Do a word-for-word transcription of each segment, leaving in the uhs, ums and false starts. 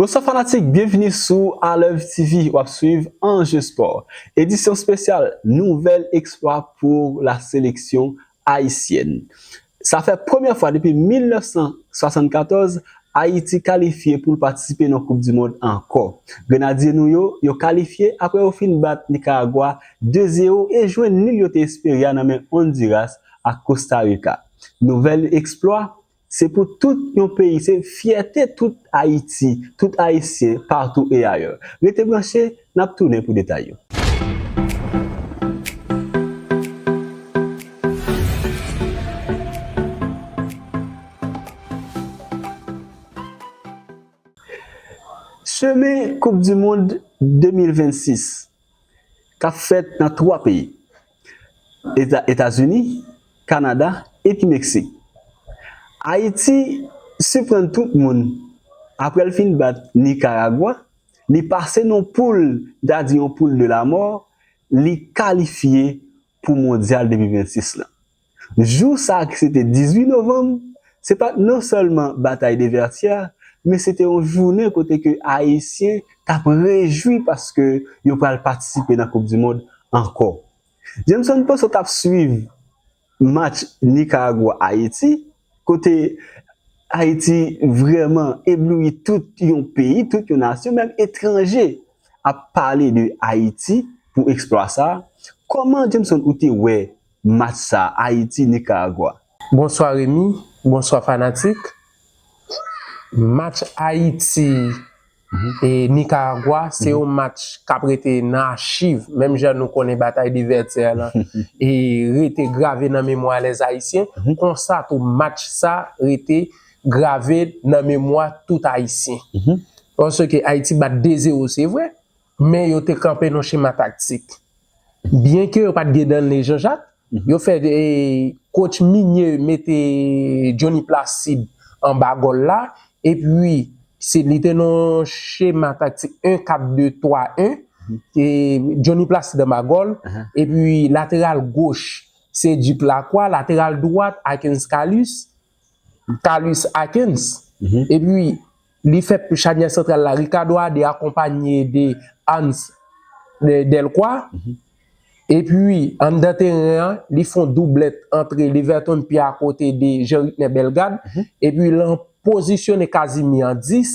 Bonswa fanatik, byenvini sou Alèv TV, w ap swiv Anje Spò. Edisyon espesyal, nouvèl eksplwa pou la seleksyon ayisyèn. Sa fè premyè fwa depi mil nèf san swasannkatòz Ayiti kalifye pou l patisipe nan Koup di Mond ankò. Grenadye nou yo, yo kalifye apre yo fin bat Nikaragwa de zewo e jwenn nil yo te espere a nan men Ondiras ak Kosta Rika. Nouvèl eksplwa, se pou tout yon peyi, se fyète tout Ayiti, tout Ayisyen, patou e ayè. Rete branche, n ap tounen pou detay yo. Chemen Koup di Mond de mil vennsis k ap fèt nan twa peyi, Eta-, Etazini, Kanada epi Meksik. Ayiti siprann tout moun apre l fin bat Nikaragwa, li pase nan poul, n ta di yon poul de lamò, li kalifye pou Mondyal de mil vennsis lan. Jou sa a ki se te dizuit novanm, se pa t non sèlman batay de Vètyè, men se te yon jounen kote ke Ayisyen t ap rejwi paske yo pral patisipe nan Koup di Mond ankò. Jameson, panse w t ap swiv match Nikaragwa-Ayiti, kote Ayiti vrèman eblouyi tout yon peyi, tout yon nasyon, menm etranje ap pale de Ayiti pou eksplwa sa a. Kòman, Jameson, ou te wè match sa a, Ayiti-Nikaragwa? Bonswa Remy, bonswa fanatik. Match Ayiti e Nikaragwa, se yon match k ap rete nan achiv, menm jan nou konnen batay de Vètyè lan e rete grave nan memwa lèzayisyen, konsa tou match sa rete grave nan memwa tout Ayisyen. Paske Ayiti bat de zewo, se vre, men yo te kanpe nan chema taktik. Byenke yo pa t gen Danley Jean-Jacques, yo fè, e, coach Migné mete Johnny Placide anba gòl la, epi se, li te nan chema taktik en kat de twa en, e Johnny Placide anba gòl, epi lateral goch se Duc Lacroix, lateral dwat Akins Kalus, Kalus Akins, epi li fè chanyè santral la, Ricardo Ade akonpanye de Hans de-, Delcroix, epi anndan teren an, li fè yon doublèt antre Leverton Pierre akote de Jean Ritner Bellegarde, epi l an pozisyone Casimir an dis,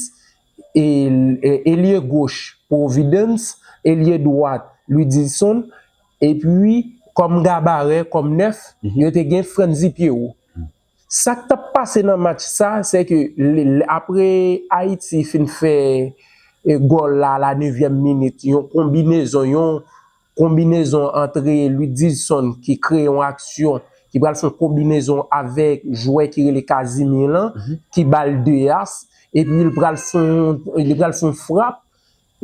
e, e, elye goch Providence, elye dwat Ludison, epi kòm gabarè, kòm nèf, yo te gen Franzy Pierrot. Sa k t ap pase nan match sa, se ke le-, le-, apre Ayiti fin fè, e, gòl la a la nevyèm minit, yon konbinezon, yon konbinezon antre Ludison ki kreye yon aksyon, ki pral fè yon konbinezon avèk jwè ki rele Casimir lan, ki ba l de as, epi li pral fè yon, li pral fè yon frap,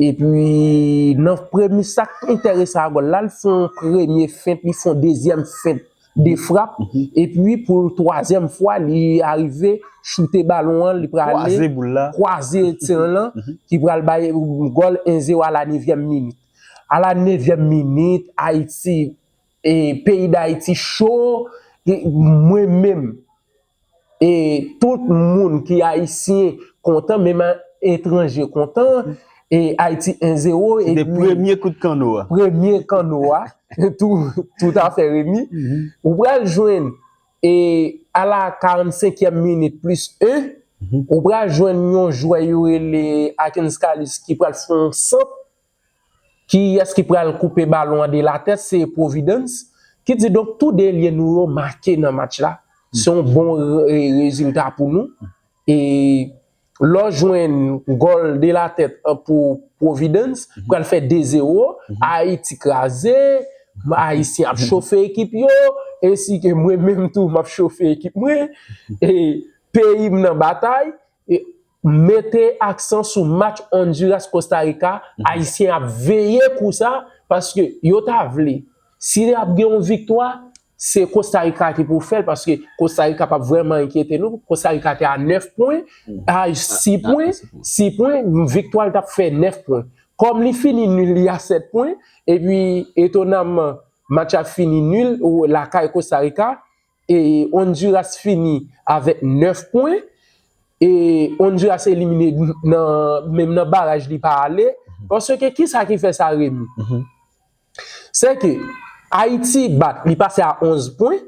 epi nan premye, sa k enteresan a gòl la, li fè yon premye fent, li fè yon dezyèm fent de frap, epi pou twazyèm fwa, li arive choute balon an, li prale kwaze boul la, kwaze teren lan, ki pral bay gòl en zewo a la nevyèm minit. A la nevyèm minit, Ayiti, e, peyi Dayiti cho, e, mwen menm, e tout moun ki ayisyen kontan, menm etranje kontan, e Ayiti en zewo, se te epi premye kout kanno a. Premye kanno a, tou, toutafè, Remy. Ou pral jwenn, e a la karannsenkyèm minit plis en, ou pral jwenn yon jwè yo rele Akins Kalus ki pral fè yon sant, kiyès ki pral koupe balon an de la tèt, se Providence. Ki di donk, tou de elye nou yo make nan match la. Se yon bon re-, rezilta pou nou. E lè w jwenn gòl de la tèt an pou Providence, pral fè de zewo, Ayiti kraze, Ayisyen ap chofe ekip yo, ensi ke mwen menm tou, m ap chofe ekip mwen. E peyi m nan batay, e mete aksan sou match Honduras-Costa Rica, Ayisyen ap veye kou sa, paske yo ta vle, si ap gen yon viktwa, se Costa Rica ki pou fè l, paske Costa Rica p ap vrèman enkyete nou. Costa Rica te a nèf pwen, a sis pwen, sis pwen, viktwa l t ap fè nèf pwen. Kòm li fini nil, li a sèt pwen, epi etonamman, match la fini nil, ou lakay Costa Rica, e Honduras fini avèk nèf pwen, e Honduras elimine nan, menm nan baraj li pa ale. Paske kisa ki fè sa, Remy? Se ke Ayiti bat, li pase a onz pwen,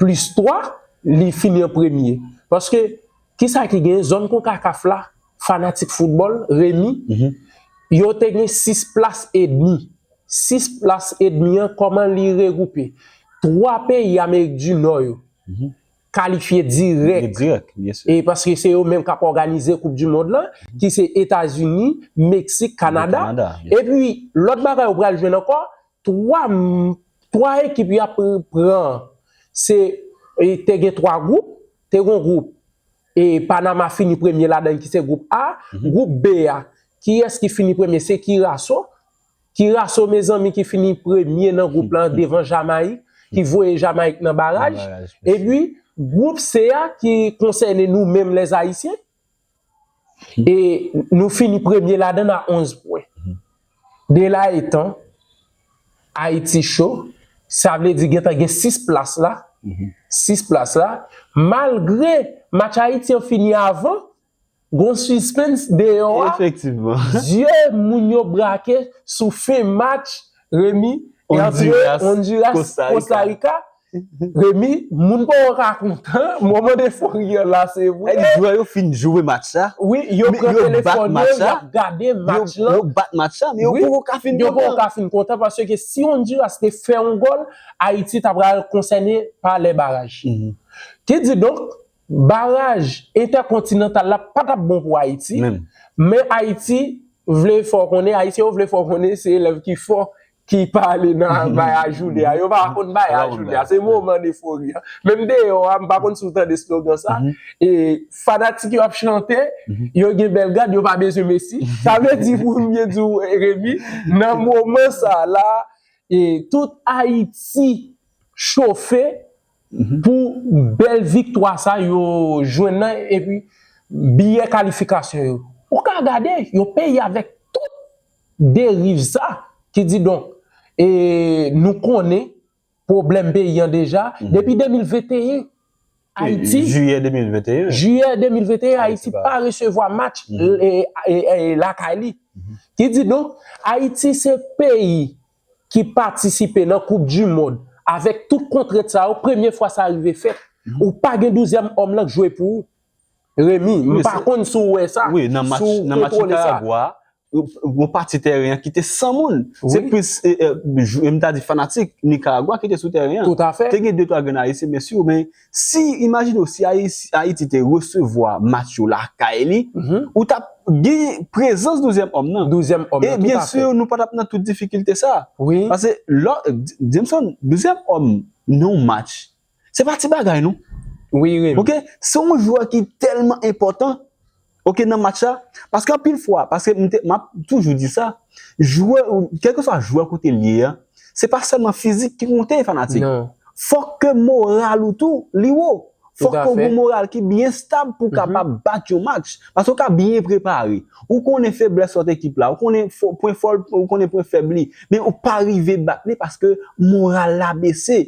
plis twa, li fini an premye. Paske, kisa ki gen zòn konkakaf la, fanatik foutbòl, Remy, yo te gen sis plas edmi. Sis plas edmi an, kòman li regwoupe? Twa peyi Amerik di Nò yo kalifye dirèk. Dirèk, byen si. E paske se yo menm k ap òganize Koup di Mond lan, ki se Etazini, Meksik, Kanada. Kanada, byen si. Epi, lòt bagay ou pral jwenn ankò, twa, twa ekip y ap pran, se, e, te gen twa gwoup, te gen gwoup, e Panama fini premye ladan ki se gwoup A, gwoup B a, kiyès ki fini premye? Se Kiraso. Kiraso, mezanmi, ki fini premye nan gwoup lan devan Jamayik, ki voye Jamayik nan baraj. Nan baraj, byen si. Epi, gwoup C a ki konsène nou menm lèzayisyen, e nou fini premye ladan a onz pwen. De la etan, Ayiti cho, sa vle di gentan gen sis plas la. Sis plas la. Malgre match Ayiti an fini avan, gon sispens deyò a. Efektivman. Zye moun yo brake sou fen match, Remy, e antre Honduras, Costa Rica. Remy, moun poko ka kontan, moman defori an la, se vre. Èk jwè yo fin jwe match la. Wi, yo pran telefòn yo, y ap gade match lan. Yo bat match la, men yo poko ka fin kontan. Yo poko ka fin kontan paske si Honduras te fè yon gòl, Ayiti ta pral konsène pa lè baraj. Ki di donk, baraj entèkontinantal la pa t ap bon pou Ayiti, men Ayiti vle fè w konnen, Ayisyen yo vle fè w konnen se elèv ki fò ki pa ale nan bay a jounen an. Yo pa konn bay a jounen an. Se moman defori an. Menm deyò a, m pa konn si w tande slogan sa. E fanatik yo ap chante, yo gen Bèlgad, yo pa bezwen Messi. Sa vle di pou m byen di w, Remy, nan moman sa la, e tout Ayiti chofe pou bèl viktwa sa yo jwenn nan, epi biyè kalifikasyon yo. Ou ka gade, yon peyi avèk tout deriv sa, ki di donk, e nou konnen pwoblèm peyi an deja, depi de mil venteyen, Ayiti, jiyè de mil venteyen. Jiyè de mil venteyen, Ayiti pa resevwa match, e, e, e, lakay li. Ki di donk, Ayiti se peyi ki patisipe nan Koup di Mond avèk tout kontrent sa yo, premye fwa sa rive fèt. Ou pa gen douzyèm òm lan k jwe pou ou. Remy, m pa konn si w wè sa, si w kontwole sa. Wi, nan match Nicaragua, yon pati tèren an ki te san moun. Se plis, e, e, m ta di fanatik Nicaragua ki te sou tèren an. Toutafè. Te gen de twa grenn Ayisyen, byen si, men si, imajine w, si Ayiti te resevwa match yo lakay li, ou t ap gen prezans douzyèm òm nan. Douzyèm òm nan, toutafè. E byen si, nou pa t ap nan tout difikilte sa. Wi. Paske, lò, Jameson, douzyèm òm nan yon match, se pa ti bagay, non. Wi, Remy. Oke? Se yon jwè ki tèlman enpòtan, oke, nan match la. Paske anpil fwa, paske m te, m ap toujou di sa, jwè, kèlkeswa jwè kote l ye a, se pa sèlman fizik ki konte, fanatik. Non. Fòk ke moral ou tou, li wo. Fòk ke w gon moral ki byen stab pou w kapab bat yon match. Paske w ka byen prepare. Ou konnen feblès lòt ekip la, ou konnen fò, pwen fò l, ou konnen pwen fèb li. Men ou pa rive bat li paske moral la bese.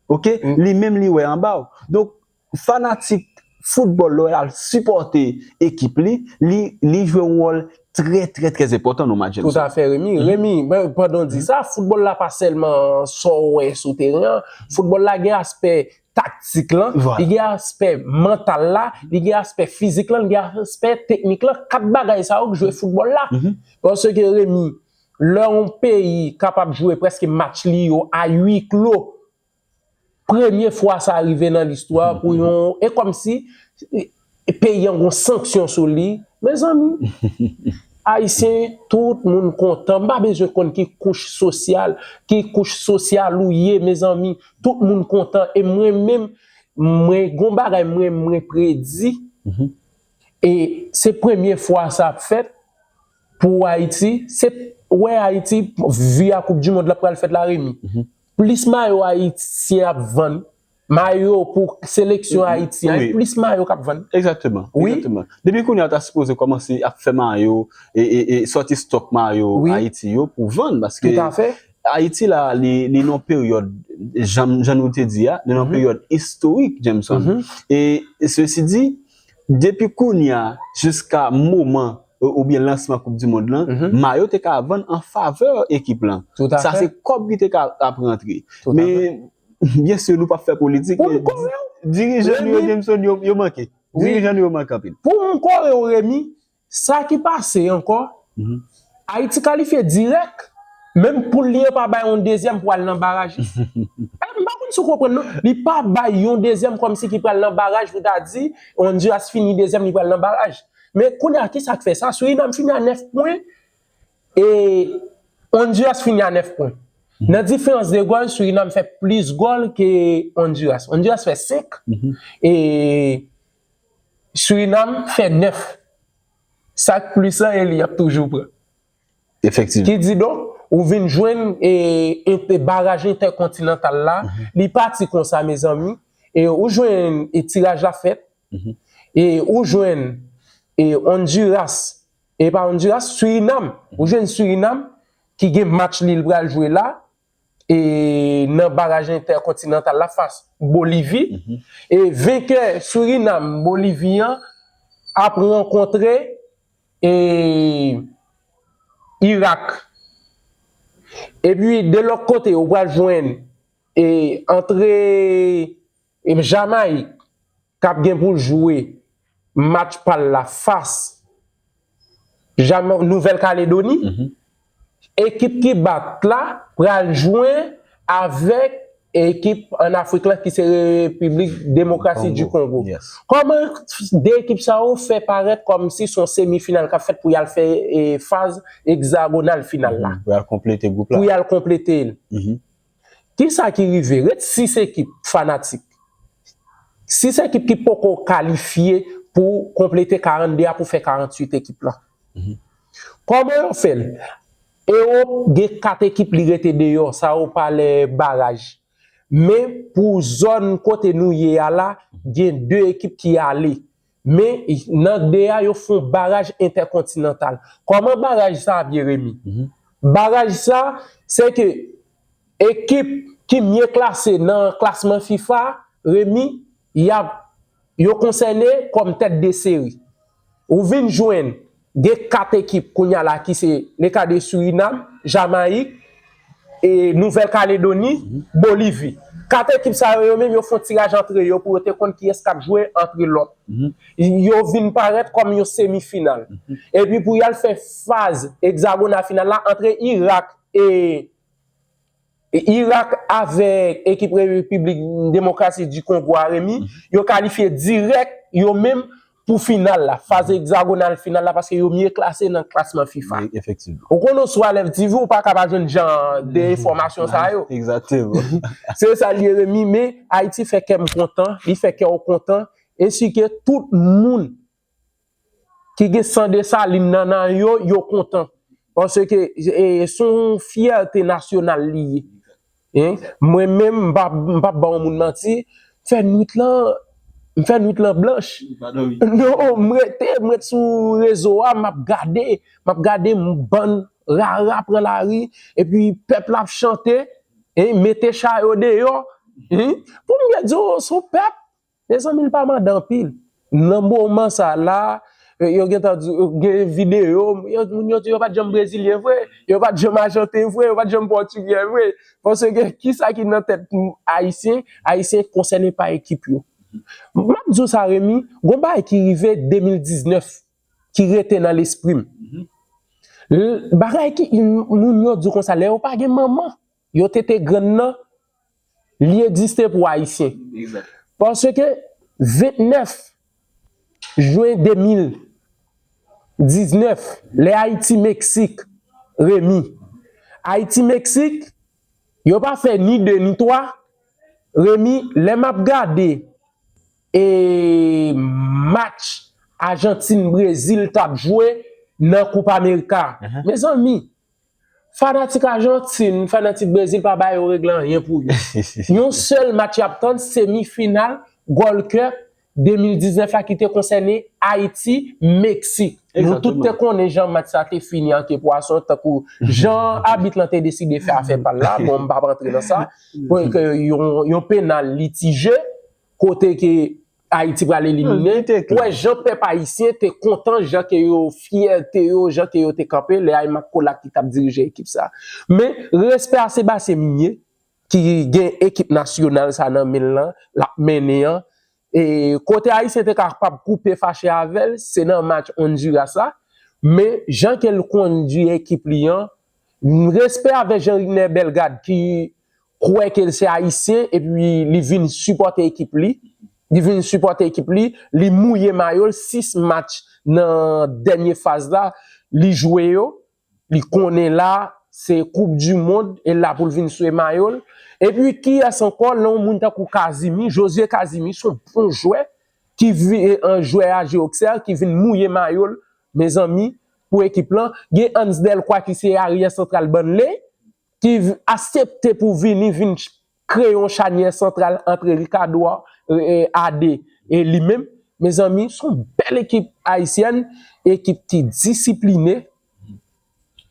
Oke? Li menm li wè anba w. Donk, fanatik foutbòl lè w al sipòte ekip li, li, li jwe yon wòl trè, trè, trè enpòtan nan match, Jameson. Toutafè, Remy. Remy, ben, pandan w di sa, foutbòl la pa sèlman sa w wè sou teren an. Foutbòl la gen aspè taktik lan, li gen aspè mantal la, li gen aspè fizik lan, li gen aspè teknik lan. Kat bagay sa yo k jwe foutbòl la. Paske, Remy, lè yon peyi kapab jwe prèske match li yo a wi klo, premye fwa sa rive nan listwa pou yon, e kòmsi, e, e peyi an gon sanksyon sou li. Mezanmi, Ayisyen, tout moun kontan. M pa bezwen konn ki kouch sosyal, ki kouch sosyal ou ye, mezanmi. Tout moun kontan. E mwen menm, mwen gon bagay mwen, mwen predi. E se premye fwa sa ap fèt pou Ayiti. Se, wè Ayiti, vi a Koup di Mond la pral fèt la, Remy. Plis mayo ayisyen ap vann, mayo pou seleksyon Ayiti a, plis mayo k ap vann. Egzakteman, egzakteman. Depi kounye a, yo ta sipoze kòmanse ap fè mayo, e, e, e sòti stòk mayo Ayiti yo pou vann, paske Ayiti la, li, li nan peryòd, jan, jan nou te di a, li nan peryòd istorik, Jameson. E, e sesi di, Depi kounye a jiska moman oubyen lansman Koup di Mond lan, mayo te ka vann an favè ekip lan. Sa se kòb ki te ka ap rantre. Men byen si nou p ap fè politik, dirijan nou yo, Jameson, yo manke. Dirijan nou yo manke anpil. Pou m kore w, Remy, sa ki pase ankò, Ayiti kalifye dirèk, menm poul li an pa bay yon dezyèm pou al nan baraj. M pa konn si w konprann non, li pa bay yon dezyèm kòmsi ki pral nan baraj pou ta di Honduras fini dezyèm, li pral nan baraj. Men kounye a, kisa k fè sa? Surinam fini a nèf pwen e Honduras fini a nèf pwen. Nan diferans de gòl, Surinam fè plis gòl ke Honduras. Honduras fè senk e Surinam fè nèf. Sa k plis lan, e li y ap toujou pran. Ki di donk, ou vin jwenn e, e baraj entèkontinantal la, li pati konsa, mezanmi. E ou jwenn e tiraj la fèt, e ou jwenn e Honduras, e pa Honduras, Surinam. Ou jwenn Surinam ki gen match li l pral jwe la, e nan baraj entèkontinantal la fas Bolivi. E venkè Surinam, Bolivi an ap rankontre e Irak. Epi de lòt kote, ou pral jwenn e antre e Jamayik k ap gen pou l jwe match pa l la fas Nouvèl Kaledoni. Ekip ki bat la pral jwe avèk ekip an Afrik lan ki se Repiblik Demokratik di Kongo. Kòman de ekip sa yo fè parèt kòmsi se yon semifinal k ap fèt pou y al fè e, faz egzagonal final la? Pou y al konplete gwoup la. Pou y al konplete l. Kisa ki rive? Ret sis ekip fanatik. Sis ekip ki poko kalifye pou konplete karannde a pou fè karanntuit ekip lan. Kòman yo fè l? Ewòp gen kat ekip li rete deyò, sa yo pale baraj. Men pou zòn kote nou ye a la, gen de ekip ki ale. Men nan de a, yo fè yon baraj entèkontinantal. Kòman baraj sa ap ye, Remy? Baraj sa, se ke ekip ki mye klase nan klasman fifa, Remy, y ap, yo konsène kòm tèt de seri. Ou vin jwenn gen kat ekip kounye a la ki se le ka de Surinam, Jamayik, e Nouvèl Kaledoni, Bolivi. Kat ekip sa yo, yo menm, yo fè yon tiraj antre yo pou yo te konn kiyès k ap jwe antre lòt. Yo vin parèt kòm yon semifinal. Epi pou y al fè faz egzagonal final la antre Irak e Irak avèk ekip Repiblik Demokratik di Kongo a, Remy, yo kalifye dirèk yo menm pou final la, faz egzagonal final la, paske yo mye klase nan klasman fifa. Ou konnen w sou Alèv TV, ou pa ka pa jwenn jan de enfòmasyon sa yo. Se sa l ye, Remy, men Ayiti fè kè m kontan, li fè kè w kontan, ensi ke tout moun ki gen san Desalin nan nan yo, yo kontan. Paske e, se yon fyète nasyonal li ye. Mwen menm, m p ap ba yon moun manti, fè nwit lan, m fè nwit lan blanch. Non, m rete, m ret sou rezo a, m ap gade, m ap gade bann rara pran lari, epi pèp la ap chante, mete cha yo deyò. Pou m byen di w, se yon pèp, mezanmi, li pa mande anpil. Nan moman sa la, yo gentan di, gen videyo, moun yo di yo pa t janm brezilyen vre, yo pa t janm ajanten vre, yo pa t janm pòtigè vre. Paske kisa ki nan tèt Ayisyen? Ayisyen konsène pa ekip yo. M ap di w sa, Remy, gon bagay ki rive de mil diznèf ki rete nan lespri m. Bagay ki, moun yo di w konsa, lè yo pa gen manman, yo tete grann nan, li egziste pou Ayisyen. Paske vennèf jen de mil diznèf, lè Ayiti Meksik, Remy, Ayiti Meksik, yo pa fè ni de ni twa. Remy, lè m ap gade e match Ajantin Brezil t ap jwe nan Koup Amerika, mezanmi, fanatik Ajantin, fanatik Brezil pa ba yo regle anyen pou yo. Yon sèl match y ap tann, semifinal Gold Cup de mil diznèf la ki te konsène Ayiti, Meksik. Nou tout te konnen jan match sa te fini an ke pwason, tankou jan abit lan te deside fè afè pa l la. Bon, m p ap antre nan sa. Bon, ke yon, yon penal litije, kote ke Ayiti pral elimine. Ou wè jan pèp ayisyen te kontan, jan ke yo, fyète yo, jan ke yo te kanpe lè Aymak Kolak ki t ap dirije ekip sa. Men respè a Sebastien Migné ki gen ekip nasyonal sa nan men l lan, l ap mennen an. E kote Ayisyen te kapab koupe fache avè l, se nan match Honduras la. Men jan ke l kondui ekip li an, respè avè Jean Riner Bellegarde ki kwè ke l se Ayisyen epi li vin sipòte ekip li. Li vin sipòte ekip li, li mouye mayo l, sis match nan dènye faz la, li jwe yo. Li konnen la, se koup di mond, e la pou l vin swe mayo l. Epi kiyès ankò, lè yon moun tankou Casimir, Josué Casimir, se yon bon jwè, ki vi, e, an jwè a Géoxer, ki vin mouye mayo l, mezanmi, pou ekip lan. Gen Hans Delcroix ki se aryè santral Burnley, ki v- aksepte pou vini, vin ch- kreye yon chanyè santral ant Ricardo, e, e, Ade e li menm. Mezanmi, se yon bèl ekip ayisyèn, ekip ki disipline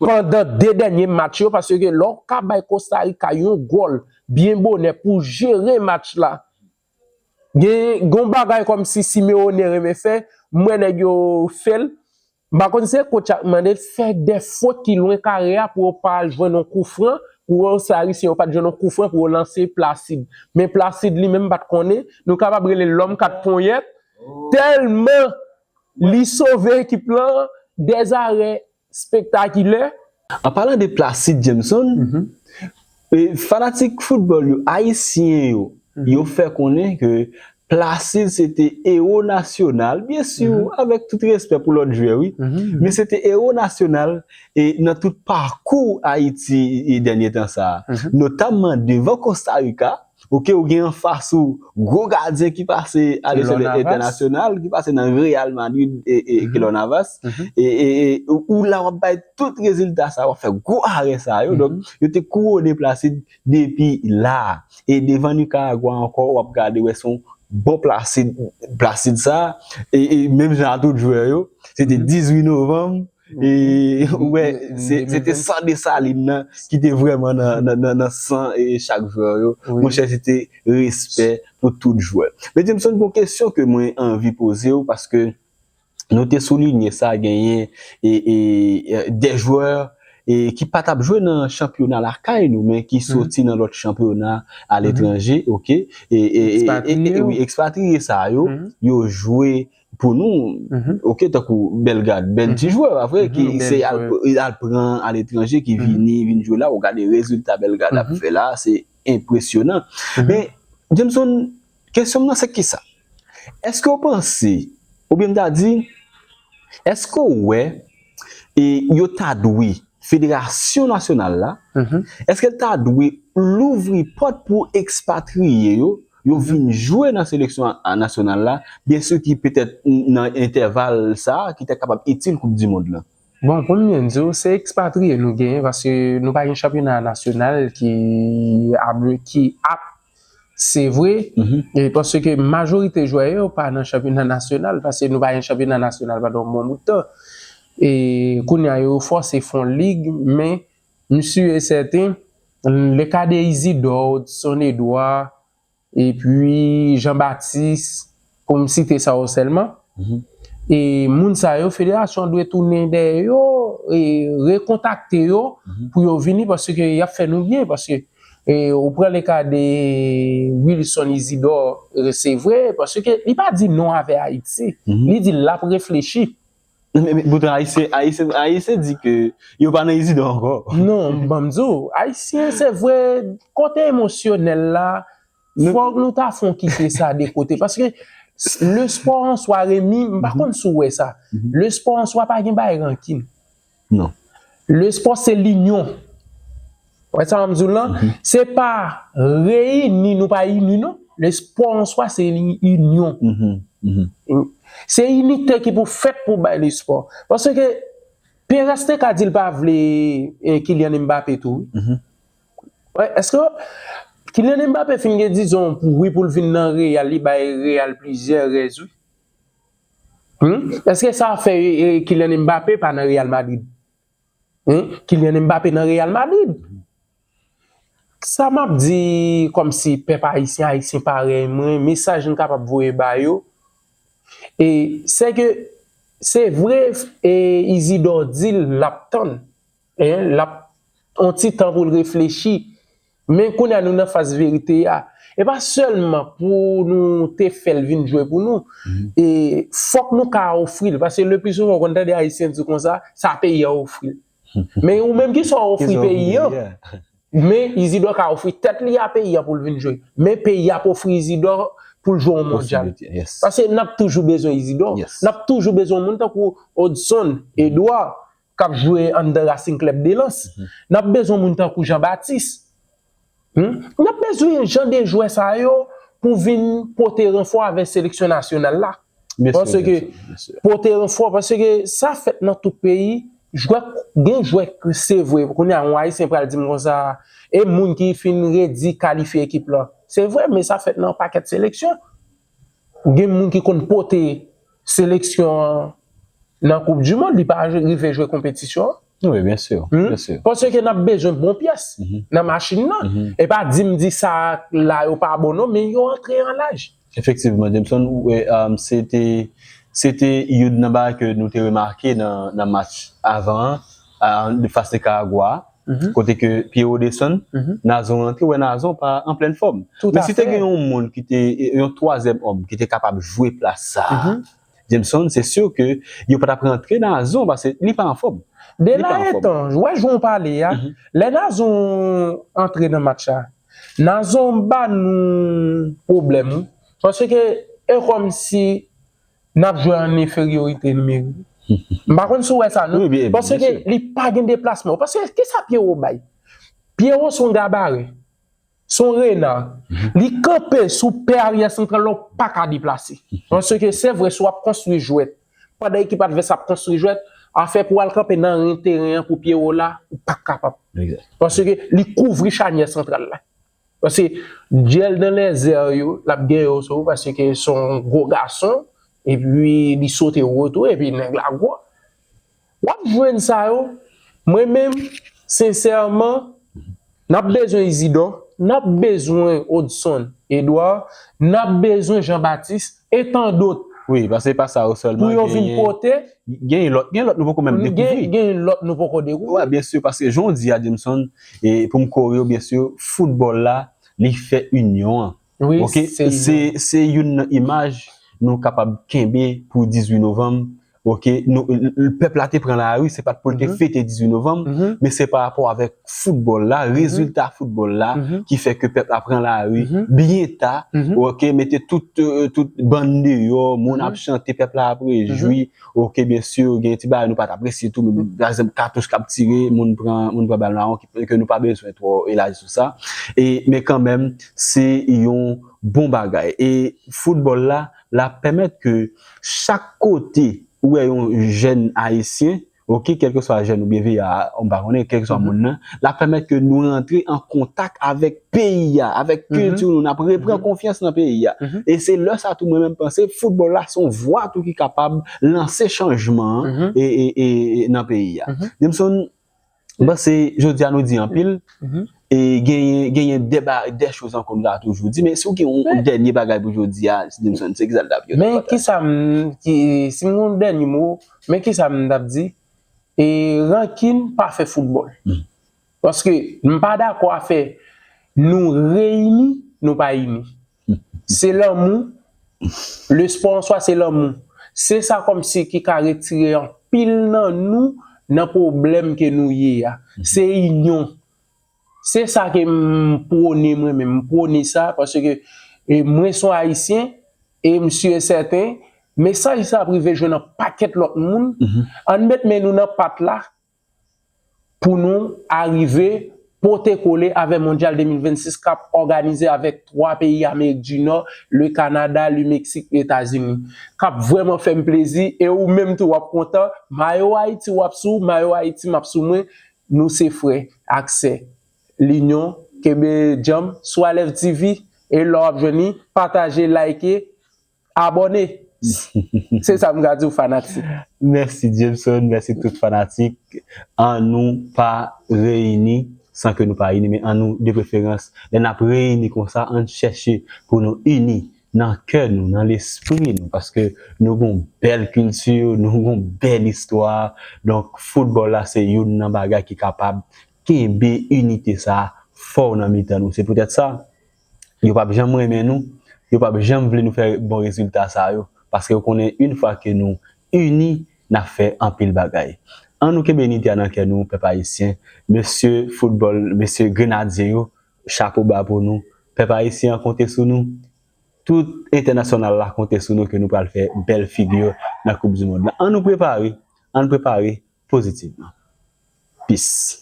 pandan de dènye match yo, paske lè w ka bay Costa Rica yon gòl byen bonè pou jere match la, gen, gen yon bagay kòmsi Simeone renmen fè, m wè nèg yo fè l. M pa konn si se coach a k mande l fè de fot ki lwen kare a pou yo pa al jwenn yon kou fran, pou yo se Ayisyen yo pa t jwenn yon kou fran pou yo lanse Placide. Men Placide li menm pa t konnen, nou kapab rele l lòm kat ponyèt, tèlman li sove ekip lan, dèzarè spektakilè. An palan de Placide Jameson, e, fanatik foutbòl yo, ayisyen yo, yo fè konnen ke Placide se te ewo nasyonal, byen si, avèk tout respè pou lòt jwè, wi, men se te ewo nasyonal e nan tout pakou Ayiti e dènye tan sa a, notamman devan Costa Rica, oke, ou gen anfas ou gwo gadyen ki pase aleksander entènasyonal, ki pase nan Real Madrid e, e Keylor Navas, e, e, e ou la w ap bay tout rezilta sa, w ap fè gwo arè sa yo. Donk, yo te kouwone Placide depi la. E devan Nicaragua ankò, w ap gade, wè, se yon bon Placide, Placide sa. E, e menm jan a tout jwè yo, se te dizuit novanm. E, wè, se te san Desalin nan ki te vrèman nan, nan, nan, nan san e chak jwè yo. Monchè, se te respè pou tout jwè. Men Jameson, gon kesyon ke mwen anvi poze w, paske nou te soulinye sa, genyen e, e, e, de jwè e, ki pa t ap jwe nan chanpyona lakay nou, men ki soti nan lòt chanpyona aletranje, oke? E, e, e, e, e, wi, ekspatriye sa yo, yo jwe pou nou, oke, tankou Bellegarde, bèl ti jwè, pa vre, ki se al, al pran aletranje, ki vini, vin jwe la, ou gade rezilta Bellegarde ap fè la, se enpresyonan. Men, Jameson, kesyon m nan se kisa? Èske w panse, oubyen m ta di, èske w wè e yo ta dwe, federasyon nasyonal la, èske l ta dwe louvri pòt pou ekspatriye yo, yo vin jwe nan seleksyon a- nasyonal la, byen si ki petèt nan entèval sa a, ki ta kapab itil Koup di Mond lan? Bon, pou m byen di w, se ekspatriye nou genyen, paske nou pa gen chanpyona nasyonal ki ap, ki ap Se vre, e paske majorite jwè yo pa nan chanpyona nasyonal, paske nou pa gen chanpyona nasyonal pandan yon bon bout tan. E kounye a yo fòse fè yon lig, men m si e sèten, le ka de Isidore, Hudson Edouard, epi Jean Baptiste, pou m site sa yo sèlman, e moun sa yo, federasyon an dwe tounen dèyè yo, e rekontakte yo pou yo vini, paske y ap fè nou byen, paske e ou pran le ka de Wilson Isidore, e se vre, paske li pa di non avè Ayiti, li di l ap reflechi. Men, men, poutan Ayisyen, Ayisyen, Ayisyen di ke yo pa nan Isidore ankò. Non, ban m di w, Ayisyen, se vre, kote emosyonèl la, fòk nou ta fè yon kite sa de kote. Paske le sport en soi, Remy, m pa konn si w wè sa. Le sport en soi pa gen bay rankin. Non. Le sport se linyon. Wè sa m di w lan? Se pa reyini nou pa ini non. Le sport en soi se li inyon. Se inite ki pou fèt pou bay le sport. Paske Perez te ka di l pa vle e, Kylian Mbappé tou. Wi. Wè, èske Kylian Mbappé fin gen dizon wi pou l vin nan Real, li bay Real plizyè rèz wi. Hmm? Èske sa fè e, Kylian Mbappé pa nan Real Madrid? Hein? Kylian Mbappé nan Real Madrid. Sa m ap di kòmsi pèp ayisyen, ayisyen parèy mwen, mesaj m kapab voye ba yo, E se ke se vre, e Izidò di l l ap tann, en, l ap yon ti tan pou l reflechi. Men kounye a nou nan faz verite a. E pa sèlman pou nou te fè l vin jwe pou nou. E fòk nou ka ofri l. Paske le pli souvan, ou konn tande Ayisyen di konsa, sa peyi a ofri l. Men ou menm ki sa w ofri peyi an? Men Izidò ka ofri tèt li a peyi a pou l vin jwe. Men peyi a ap ofri Izidò pou l jwe yon mondyal. Paske n ap toujou bezwen Izidò. N ap toujou bezwen moun tankou Odson, Edouard, k ap jwe anndan Racing Club de Lens. N ap bezwen moun tankou Jean Baptiste. Hmm? N ap bezwen jan de jwè sa yo pou vin pote ranfò avè seleksyon nasyonal la. Paske pote ranfò, paske sa fèt nan tout peyi. Jwè, gen jwè, se vre, kounye a yon Ayisyen pral di m konsa, e moun ki fin redi kalifye ekip lan. Se vre, men sa fèt nan pakèt seleksyon. Gen moun ki konn pote seleksyon an nan Koup di Mond, li pa rive jwe konpetisyon an. Wi, byen si, byen si. Paske n ap bezwen bon pyès nan machin nan. E pa di m di sa la yo pa bon non, men yo antre an laj. Efektivman, Jameson, ou, e, um, se te, se te youn nan bagay ke nou te remake nan, nan match avan an, a, de fas Nicaragua a, kote ke Pierrot desann, Nazon rantre, wè Nazon pa an plèn fòm. Men si te gen yon moun ki te, yon twazyèm òm ki te kapab jwe plas sa a, Jameson, se si ke yo pa t ap rantre Nazon, paske li pa anfòm. De la etan, wè jan w pale a, lè Nazon antre nan match la, Nazon ba nou pwoblèm, wi. Paske e kòmsi n ap jwe an enferiyorite nimerik. M pa konn si w wè sa, non. Paske li pa gen deplasman. Paske kisa Pierrot bay? Pierrot se yon gabari. Se yon rena. Li kanpe sou pè aryè santral la, w pa ka deplase. Paske se vre, si w ap konstwi jwèt, pandan ekip advès ap konstwi jwèt, afè pou w al kanpe nan ren teren an pou Pierrot la, ou p ap kapab. Paske li kouvri chanyè santral la. Paske dyèl dan lèzè yo, l ap genyen yo sou ou, paske se yon gwo gason, epi li sote wo tou, epi nèg la gwo. W ap jwenn sa yo. Mwen menm, sensèman, n ap bezwen Izidò, n ap bezwen Odson Edouard, n ap bezwen Jean Baptiste, e tandòt. Wi, paske se pa sa yo sèlman. Pou yo vin pote. Gen lòt, gen lòt nou poko menm dekouvri. Gen lòt nou poko dekouvri. Wi, byen si, paske jan w di a, Jameson, e pou m kore w, byen si, foutbòl la, li fè inyon an. Wi, se, se youn nan imaj nou kapab kenbe pou dizuit novanm. Oke, nou, l, l, pèp la te pran lari, se pa t pou l te fete dizuit novanm, men se pa rapò avèk foutbòl la, rezilta foutbòl la, ki fè ke pèp la pran lari byen ta, oke, mete tout, euh, tout bann deyò, moun ap chante, pèp la ap rejwi, oke, byen si, gen ti bagay nou pa t apresye tou, men, pa egzanp, katouch k ap tire, moun pran, moun pran bal mawon, ki, ke nou pa bezwen twò elaji sou sa. E, men kanmenm, se yon bon bagay. E foutbòl la, l ap pèmèt ke chak kote ou wè yon jèn ayisyen, oke, kèlkeswa jèn oubyen vye a, m pa konnen, kèlkeswa moun nan, l ap pèmèt ke nou rantre an kontak avèk peyi a, avèk kilti nou, n ap repran konfyans nan peyi a. E se lè sa tou mwen menm panse, foutbòl la se yon vwa tou ki kapab lanse chanjman an, e, e, e, e nan peyi a. Jameson, m panse jodi a nou di anpil, e genyen, genyen de ba-, de choz ankò nou ta toujou di, men si w gen yon dènye bagay pou jodi a, Jameson, se kisa l t ap ye? Men kisa m, ki, si m gen yon dènye mo, men kisa m t ap di? E rankin pa fè foutbòl. Paske m pa dakò a fè nou reyini, nou pa ini. Se lanmou. Le sport en soi, se lanmou. Se sa kòmsi ki ka retire anpil nan nou, nan pwoblèm ke nou ye a. Se inyon. Se sa ke m pwone mwen menm. M pwone sa paske, e, mwen se yon Ayisyen e m si e sèten, mesaj sa ap rive jwenn yon pakèt lòt moun. Ann met men nou nan pat la pou nou arive pote kole avè Mondyal de mil vennsis k ap òganize avèk twa peyi Amerik di Nò, le Kanada, le Meksik, Etazini. K ap vrèman fè m plezi e ou menm tou w ap kontan. Mayo Ayiti w ap sou, mayo Ayiti m ap sou mwen. Nou se frè ak sè. Linyon, kenbe djanm sou Alèv T V e lè w ap jwenn li, pataje, like, abòne. Se sa m ka di w, fanatik. Mèsi, Jameson. Mèsi, tout fanatik. An nou pa reyini san ke nou pa ini, men an nou, de preferans, lè n ap reyini konsa, ann chèche pou nou ini. nan kè nou, nan lespri nou, paske nou gon bèl kilti, nou gon bèl istwa. Donk, foutbòl la se youn nan bagay ki kapab kenbe inite sa a fò nan mitan nou. Se poutèt sa, yo p ap janm renmen nou, yo p ap janm vle nou fè bon rezilta sa yo, paske yo konnen yon fwa ke nou ini, n ap fè anpil bagay. An nou kenbe inite a nan kè nou, pèp ayisyen. Mesye foutbòl, mesye grenadye yo, chapo ba pou nou. Pèp ayisyen an konte sou nou. Tout entènasyonal la konte sou nou ke nou pral fè bèl figi nan Koup di Mond la. An nou prepare, an nou prepare pozitivman. Peace.